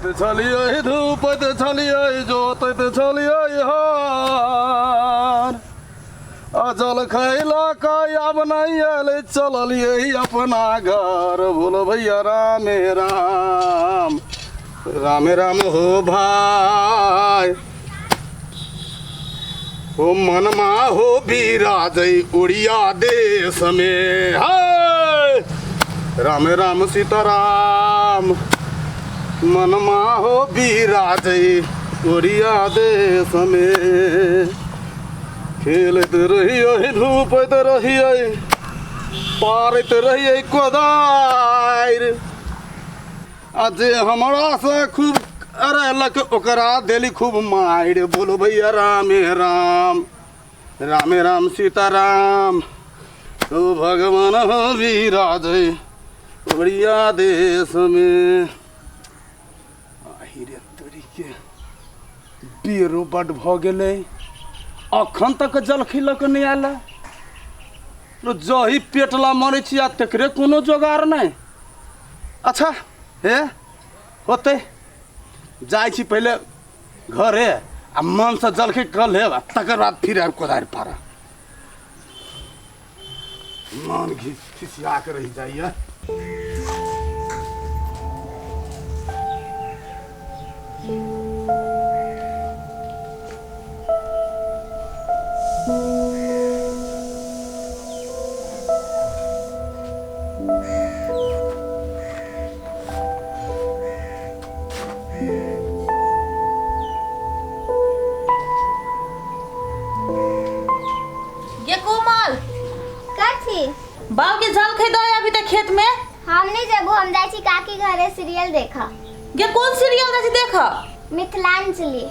छलियै धूपैत छलियै जोतैत छलियै हर आ जल खैला के आब नहि एलै चललियै अपना घर। बोलो भैया रामे राम रामे राम हो भाई। हो मनमा हो बिराजै उड़िया देश में। हाय राम राम सीताराम मनमा हो बिराजै उड़िया देश में। खेलैत रहियै धूपैत रहियै पारैत रहियै कोदारि आ जे हमरासँ खूब अरेलक ओकरा देली खूब मारि। बोलो भैया रामे राम रामे राम सीताराम ओ भगवान हो विराजै उड़िया देश में। आहि रे तोरी के बेरो बड भऽ गेलै, अखन तक जलखै लऽ कऽ नहि आयल है। जही पेट ला मरै छी आ तकरे कोनो जोगार नहि। अच्छा हे होतै, जाइ छी पहिले घरे आ मनसँ जलखै कऽ लेब आ तकर बाद फिर आबि कोदारि पारब। मन घिस खिसिया के रहि जाइए। गे कोमल। कथी? बाप के जल खै दे अभी तक खेत में। हम नहीं जेबो, हम जाइ छी काकी घरे सीरियल देखा। गे कौन सीरियल जाइ छी देखा? मिथिलांचली।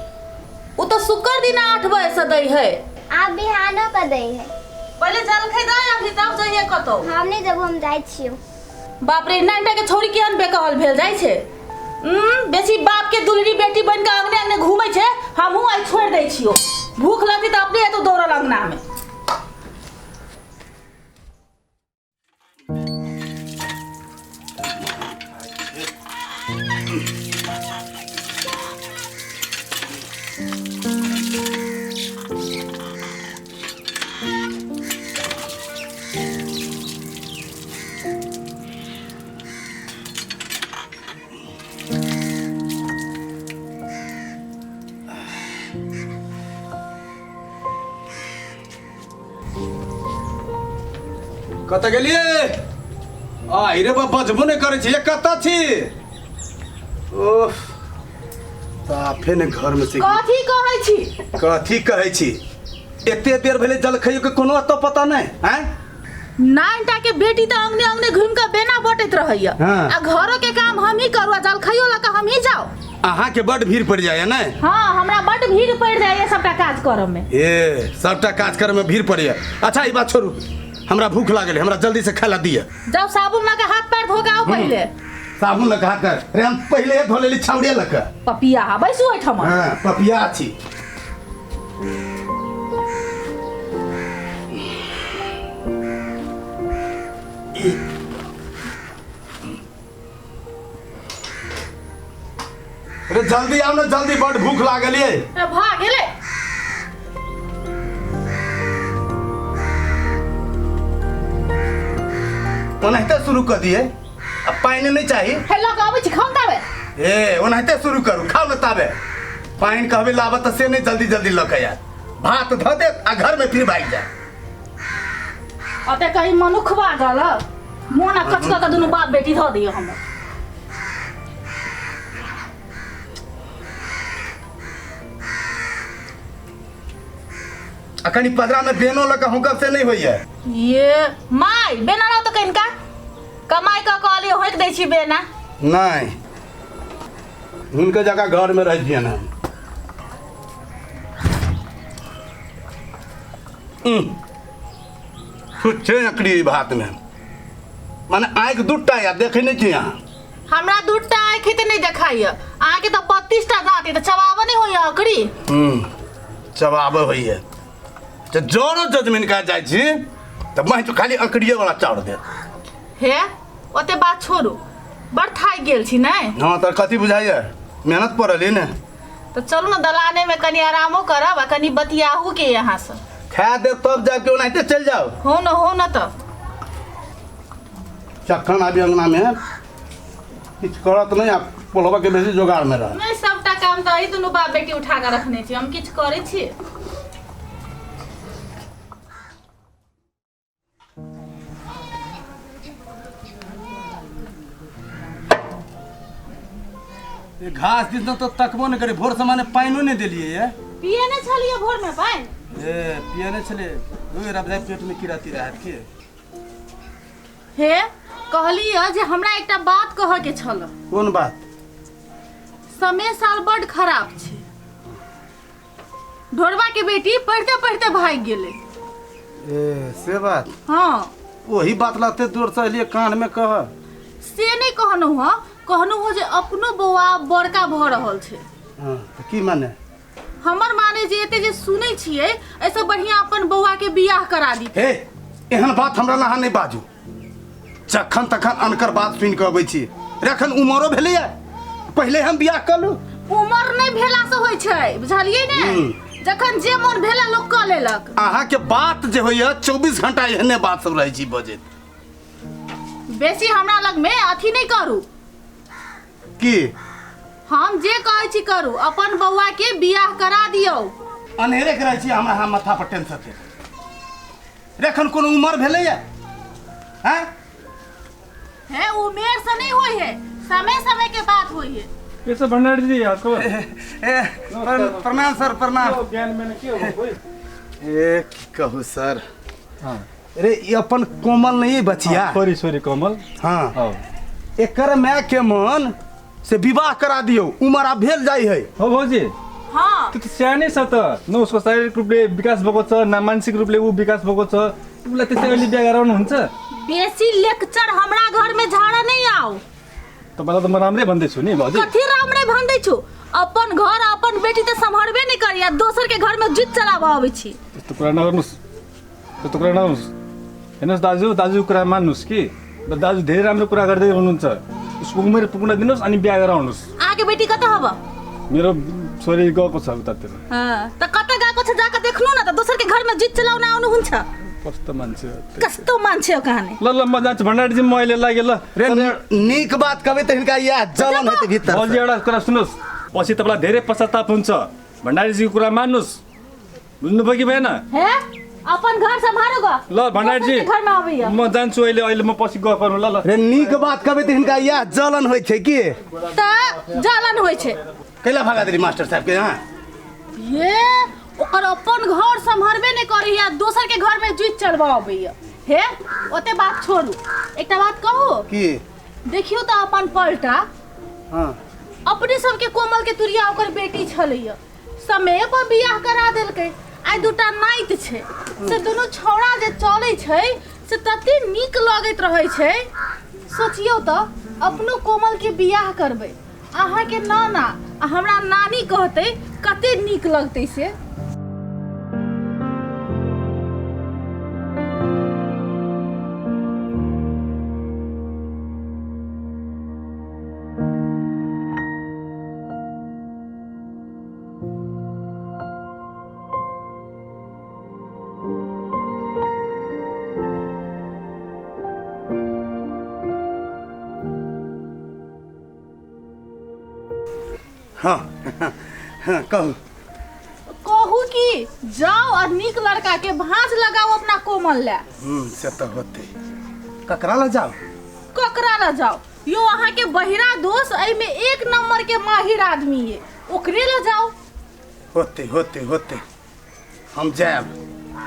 उ तो शुक्र दिन 8 बजे से दै है। आप बिहानो के दै है। पहले जल खै दे अभी तब जइहे कतौ। हम नहीं जेबो, हम जाइ छियो। बाप रे, नाइटा के छोरी केहन बेकहल भेल जाइ छै। बेसी बाप के दुलरी बेटी बन के अंगने अंगने घूमै छै। हमहूँ आइ छोड़ि दै छियो, भूख लगतै तऽ अपने एतौ दौड़ल अंगना में। कतऽ गेलियै? आ रे बा, बजबो नहि करै छी। कतऽ छी? ओह, साफे ने घर में से। कथी कहै छी? कथी कहै छी? एते बेर भेलै जलखैयो के कोनो अतो पता नहि। आँय, नाइटा के बेटी तऽ अंगने अंगने घूमि कऽ बेना बटैत रहैया। हाँ। आ घरो के काम हम ही करू आ जलखैयो लऽ कऽ हम ही जाउ। अहाँके बड भीड़ पड़ि जाइए ने? हाँ, हमरा बड भीड़ पड़ि जाइए सबटा काज करऽ में। ए सबटा काज करऽ में भीड़ पड़ैया। अच्छा ई बात छोड़ू, हमरा भूख लागल है, हमरा जल्दी से खाय ला दिअ। जाउ साबुन लऽ के हाथ पैर धो के आउ पहिले। साबुन लऽ के हाथ पैर? रे हम पहिले धो लेली छाउरे लऽ के। पपिया बैसू ओहिठाम। हाँ पपिया छी। अरे जल्दी आउ ने जल्दी, बड भूख लागल ये। ए, भऽ गेलै। ओनाहिते शुरू कऽ दिए, आ पानि नहि चाही? हे लऽ कऽ अबै छी, खाउ ने ताबे। ए ओनाहिते शुरू करू, खाउ ने ताबे। पानि कहबै लाबऽ तऽ से नहि जल्दी जल्दी लऽ कऽ आयत, भात धऽ देत आ घरमे फिर भागि जायत। ओते कहीं मनुखवा गल मोन आ कचका के दुनू बाप बेटी धऽ दियौ हमर। आ कनि पदरामे बेनो लऽ कऽ हुकब से नहि होइए। ये माय बेना रहो तऽ कनिका कमाइ कऽ कहलियै होइक दै छी बेना। नहि, हुनके जकाँ घरमे रहै छियनि हम। छुच्छे अकड़ी ई भातमे, माने आँखि दूटा या देखै नहि छी अहाँ? हमरा दूटा आँखि तऽ नहि देखाइए, अहाँके तऽ 32टा दाँत तऽ चबाबऽ नहि होइए अकड़ी। चबाबऽ होइए तऽ जरो जजमिनका जाइ छी तऽ महींस खाली अकड़िए वाला चाउर देत। हे ओते बात छोड़ू, बड़ थाकि गेल छी नहि? हँ तऽ कथी बुझाइए? मेहनत पड़ल है ने। तऽ चलू ने दलाने में कनी आरामो करब आ कनी बतियाहू के यहाँ से। खा दे तब जाके ओनाहिते चलि जाओ। हो न, हो न। तऽ जखन आबी अंगना में किछु करत नहीं आ पोलवा के बेसी जोगाड़ में रह। नहीं, सबटा काम तऽ एहि दुनू बाप बेटी उठा कऽ रखने छी, हम किछु करै छी? ये घास दिन तो तकबो नहीं करे, भोर से माने पानिओ नहीं देलिए ये। पिए नहि छलियै भोर में पानि? ए पिए नहीं छले, रोज रात पेट में कीड़ा तीड़ा है के। हे कहली जे हमरा एकटा बात कहऽ के छल। कोन बात? समय साल बड खराब छै, ढोरबा के बेटी पढ़ते पढ़ते भागि गेलै। ए से बात? हाँ। वही बात लाते दूर से एलिए कान में कह। से नहीं कहलहुँ हँ, कहलहुँ हँ जे अपनो बौआ बड़का भऽ रहल छै। हाँ तऽ की माने? हमर माने जे एते जे सुनै छियै एहिसँ बढ़िआँ अपन बौआ के बियाह करा दी। हे एहन बात हमरा ला अहाँ नहि बाजू, जखन तखन अनकर बात सुनि कऽ अबै छी। एखन उमरो भेलैया, पहिले हम बियाह कऽ लू। उमर नहि भेला से होइ छै, बुझलियै ने? जखन जे मोन भेला लोक कऽ लेलक। अहाँके बात जे होइया 24 घंटा एहने बात सब रहै छी बजैत। बेसी हमरा लग में अथी नहि करू। की? हम जे कहै छी करू, अपन बौआ के बियाह करा दियौ। अनहेरे के रहै छी हमरा अहाँ माथा पर टेंशन छै। एखन कोनो उमर भेलैया? हैं? हे उमेर से नहीं होई है, समय समय के बात होई है। कैसे भंडारी जी आपको? ए प्रणाम सर, प्रणाम। ज्ञान मैंने के हो कोई? ए की कहू सर। हाँ। अरे ये अपन कोमल नहीं बचिया। सॉरी सॉरी कोमल। हाँ। हाँ। एकर माय के मन से विवाह करा दियो, उमर आब भेल जाइ है। हो भौजी। हाँ। त्यो त सानै छ त, न उसको शारीरिक रूपले विकास भएको छ न मानसिक रूपले ऊ विकास भएको छ, उसलाई त्यसै अहिले बिहा गराउनु हुन्छ? बेसी लेक्चर हमरा घर में झाड़ा नहीं आओ। तपाईँलाई त म राम्रै भन्दैछु नि भौजी। कथी राम्रै भन्दैछु? अपन घर अपन बेटी त सम्हारबे नहीं करिया, दोसर के घर में जुत चलाब आबै छी। त्यस्तो कुरा नगर्नुहोस्, त्यस्तो कुरा नगर्नुहोस्। हेर्नुहोस् दाजु, दाजु कुरा मान्नुहोस् कि दाजु धेरै राम्रो कुरा गर्दै हुनुहुन्छ, उसको उमेर पुग्न दिनुहोस् अनि बिहा गराउनुहोस्। आगे बेटी कता हब? मेरो छोरी गएको छ उतातिर। हाँ, त कता गएको छ जाके देख्नु न त, दोसर के घर में जुत चलाउन आउनुहुन्छ। कस्तो मान्छे हो त्यो? कस्तो मान्छे हो कहानी। ल ल म जान्छु भण्डारीजी, म अहिले लागेँ ल। रे नीक बात कहबै त हिनका इएह जलन हेतै भित्र। भौजी एउटा कुरा सुन्नुहोस्, पछि तपाईँलाई धेरै पश्चाताप हुन्छ। भण्डारीजीको कुरा मान्नुहोस्, बुझ्नुभयो कि भएन? हे अपन घर सम्हारो ग। ल भण्डारीजी घरमा अबैया, म जान्छु अहिले, अहिले म पछि गफ गरौँ ल। ल रे नीक बात कहबै त हिनका इएह जलन होइ छै कि? त जलन होइ छै। कैला भगा देली मास्टर साहब के? यहाँ ये ओकर अपन घर सम्हारबे नहीं करैया, दोसर के घर में जुइत चलबा अबैया। हे ओते बात छोड़ू, एकटा बात कहू की? देखियो त अपन पलटा। हाँ। अपने सबके कोमल के तुरिया ओकर बेटी छलैया, समय पर बियाह करा देलकै। आइ दूटा नाइत छै, से दुनू छौड़ा जे चलै छै से तते नीक लगैत रहै छै। सोचियौ त अपनो कोमल के बियाह करबै, अहाँके नाना आ हमरा नानी कहतै कते नीक लगतै से। हाँ हाँ कहू। कहू कि जाओ और नीक लड़का के भांज लगाओ अपना कोमल ला। से तो होते। ककरा ला जाओ? ककरा ला जाओ? यो अहाँ के बहिरा दोस्त एहि में एक नंबर के माहिर आदमी है, ओकरे ला जाओ। होते होते होते, हम जाएब,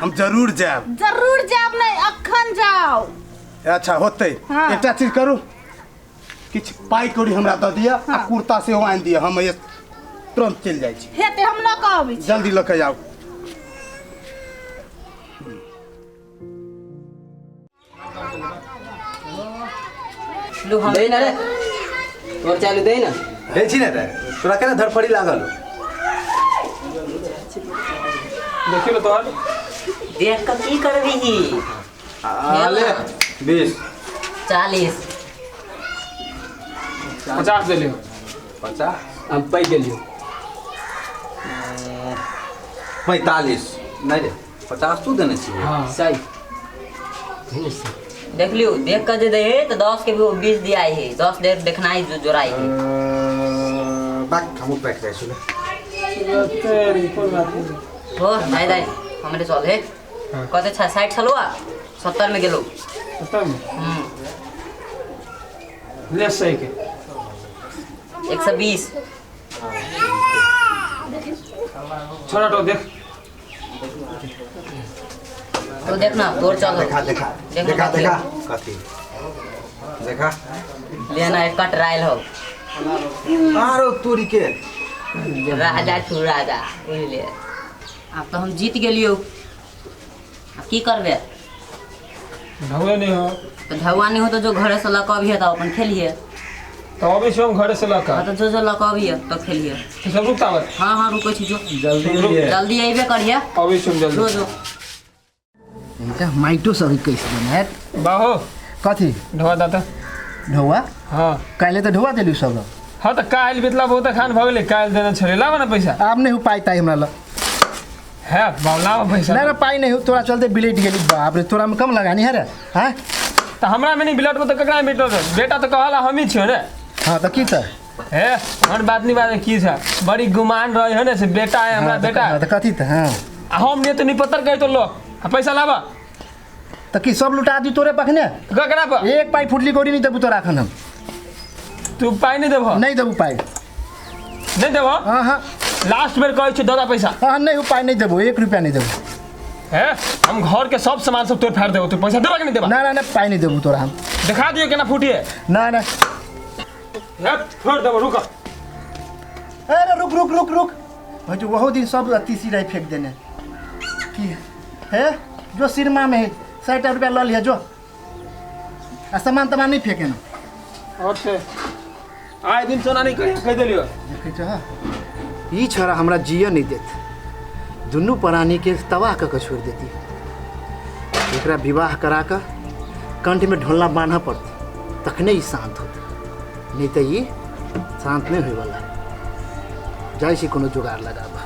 हम जरूर जाएब। जरूर जाएब नहीं, अखन जाओ। अच्छा होते। हाँ। एकटा चीज करू, किछु पाइ कौड़ी हमरा दऽ दिअ। हाँ। आ कुर्ता सेहो आनि दिअ, हम तुरंत चलि जाइ छी। हेतै, हम लऽ कऽ अबै छी। जल्दी लऽ कऽ आउ। दे ना रे, तोर चालू दे ना। दै छी ने रे, तोरा केना धरफड़ी लागल हो? देखियो तोहर देख कऽ की करबिही? ले 20 40 50 दे ले। 50 हम पैघ गेलियो। 45 नहीं रे, 50 तू देने छी। हाँ सही। देख लियो, देख कर जे दे है तो 10 के भी 20 दिया है, 10 देर देखना है जो जोराई है। बाक हमू पैक जाइ छु। हो दाई दाई हमरे चल है। कते 60 छलुआ 70 में गेलो। 70 में ले सही के 120। छोड़ा तो देख तो देखना तोर चल। देखा देखा देखा देखा कथी देखा लेना एक कट रायल हो आरो तोरी के राजा तू राजा बुझलिए। अब तो हम जीत गेलियो, अब की करबे? ढौआ नहीं हो तो ढौआ नहीं हो तो जो घरे से लक अभी तो अपन खेलिए। तो अभी से हम घरे से लक। हां तो जो जो लक अभी तो खेलिए। तो सब रुकता है। हां हां रुकै छी, जो जल्दी जल्दी आइबे करिए। अभी सुन जल्दी जो जो इनका माइटो सब कैसे बनायत बाहो कथी ढौआ दाता ढौआ। हां काल्हि तो ढौआ देलु सब। हां तो काल्हि बितला बहुत खान भ गेलै, काल्हि देने छलै। लाब ना पैसा। आब नहीं हो पाई ताई हमरा ल है बाबू, लाब पैसा। ना ना पाई नहीं हो, तोरा चलते बिलेट गेली। बाप रे तोरा में कम लगानी है रे। हां तो हमरा में नहीं बिलट में तो ककरा में बिलट? बेटा तो कहला हम ही छियो ने। हां तो की त हे हन बात नहीं बात की छ, बड़ी गुमान रहे है ने से बेटा है हमरा बेटा। हां तो कथी त। हां आ हम ने तो निपत्तर कहि तो लो आ पैसा लाबा। त की सब लुटा दी तोरे पखने? ककरा पर एक पाई फुटली गोरी नहीं देबू तोरा अखन हम। तू पाई नहीं देबो? नहीं देबू पाई। नहीं देबो? हां हां लास्ट बेर कहै छी दादा पैसा। हां नहीं हो पाई नहीं देबू, 1 रुपया नहीं देबू। हे हम घर के सब सामान सब तोड़ फाड़ देबो, तू पैसा देबा कि नहीं देबा? ना ना ना पाई नहीं देबू तोरा हम। दिखा दियो केना फूटिए। ना ना हे फोड़ देबो, रुक। अरे रुक रुक रुक रुक भाई, जो वहो दिन सब तीसी राई फेंक देने की है जो सिरमा में है 60 रुपया ल लिया जो, आ सामान तमान नहीं फेंके ना। अच्छा आए दिन सोना नहीं करिया कह देलियो। देखै छ ई छोरा हमरा जिय नहीं देत, दुनू प्राणी के तबाह क के छोड़ देती। एकरा विवाह करा के कंठ में ढोलना बांधऽ पड़तै तखने ई शांत होतै, नहीं तो ई शांत नहीं होय वाला। जाइ छी कोनो जुगाड़ लगाबऽ।